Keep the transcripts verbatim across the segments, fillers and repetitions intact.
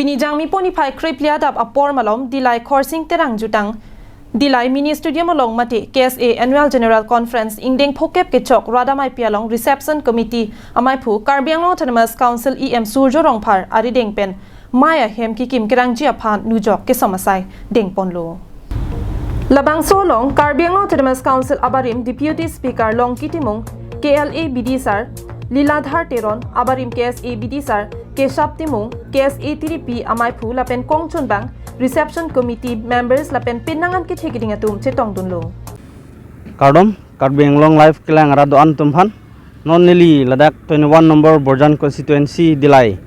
Pini Jangmi pon niphai krepli adap apor malom Dillai Khorsing Terang Jutang Dillai Mini Stadium along mate K S A Annual General Conference ingdeng phokep kechok radamaipi along Reception Committee amaiphu Karbi Anglong Autonomous Council E M Surjya Rongphar arideng pen mei ahem kekim kerangji aphan nujok kesom asai dengponlo. Labangso along Karbi Anglong Autonomous Council abarim Deputy Speaker Longki Timung, K L A B D sir Liladhar Teron, abarim K S A B D sir Keshab Timung, K S A tiripi amaiphu lapen kongchunbang Reception Committee members lapen penang an kethe keding atum chetongdunlo. Kardom, Karbi Anglong Live kelang arat do-an atum aphan. Non neli ladak twenty-one number Borjan constituency Dillai,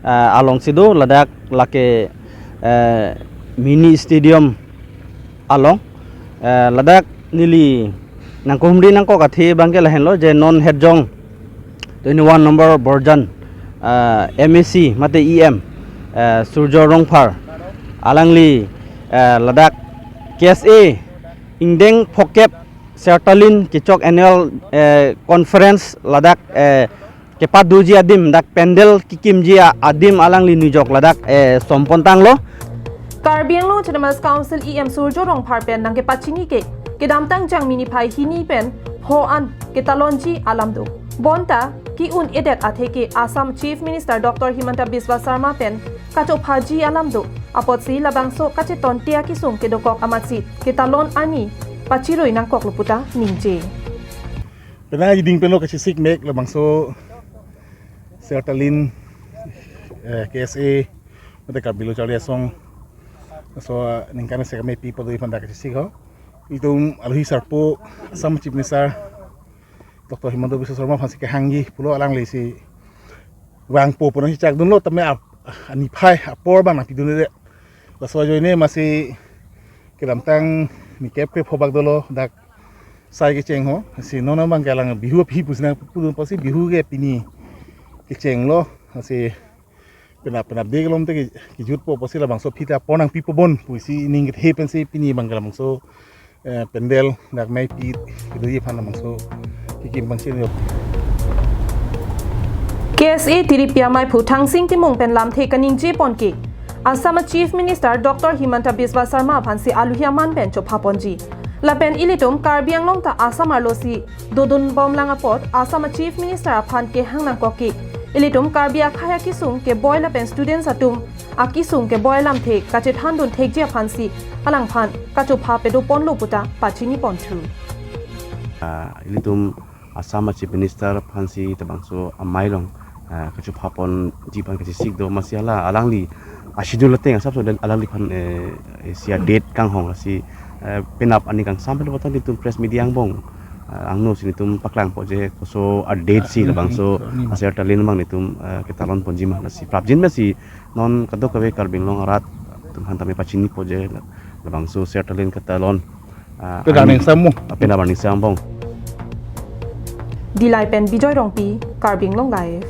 eh, alongsi do, ladak lake, eh, mini stadium along, eh, ladak neli nangkehumri nangkok athe abangke lahenlo je non hetjong twenty-one number Borjan, eh, M A C mate E M, eh, Surjya Rongphar alangli, eh, ladak K S A ingdeng phokep Sertalin kechok annual, eh, conference ladak, eh, kepadoji adim, dak pandal kekimji a-, adim alangli nujok ladak, eh, sompon tanglo. Karbi Anglong Autonomous Council E M Surjya Rongphar pen nangkepachini ke kedamtang Jangmi niphai hini pen pho an ketalonji alam do. Bonta ke-un-edet atheke Assam Chief Minister Doctor Himanta Biswa Sarma pen kachophaji alam do. Apotsi labangso kachetonte akesung kedokok amatsi ketalon ani pachirui nangkoklo puta ningje. Penang iding penlo kachesik mek labangso Sertalin, eh, K S A mate Karbi Lo Charli Asong, so, eh, ningkan isi kami pi pado iphan dak kachesik ho. Itum alohi sarpo Assam Chief Minister Doctor Himanta Biswa Sarma aphansi kehangji pulo, alanglisi vangpo pu nangchechakdunlo tame ap-, aniphai apor abang nangpidunde. Laso ajoine masi kedamtang nikep krepho bak dolo dak sai kecheng ho. Si non abangke alang Bihu aphi pusi nangpudun apotsi Bihu ke pini kechenglo. Si penap penap de kelom te ke-, kejutpo apotsi labangso aphi ta apor nangpipo bon pusi ning kethe pensi pini abangke labangso, eh, pandal dak meipi kedoji aphan labangso kekim abangsi nujok. K S A tiripi amaiphu Thangsing Timung pen lamthe kaningje pon ke Assam Chief Minister Doctor Himanta Biswa Sarma aphansi alohi aman pen chophaponji. Lapen ilitum Karbi Anglong ta Assam arlosi dodunbomlang apot Assam Chief Minister aphan kehang nangkok ke ilitum Karbi akhei akesung keboi lapen students atum akesung keboi lamthe kachethandun thekji aphansi alangphan kachopha pedoponlo puta pachiniponthu. Ah, ilitum Assam Chief Minister aphansi labangso amei along, ah, kachophaponji aphan kachesik do, masi hala alangli a-schedule ateng asapso dan alangliphan, eh, eh, si a-date kanghong si, eh, penap ani kangsam pelo botang itum press media angbong, ah, angno si itum paklangpo je koso a-date si labangso Sertalin abang itum, eh, ketalonponji ma, lasi prapjin ma si non kadokave Karbi Anglong arat atum aphan tame pachinipo je labangso Sertalin ketalon, ah, penap ani aningsam mo. Ah, penap aningsam angbong. Dillai pen Bijoy Rongpi, Karbi Anglong Live.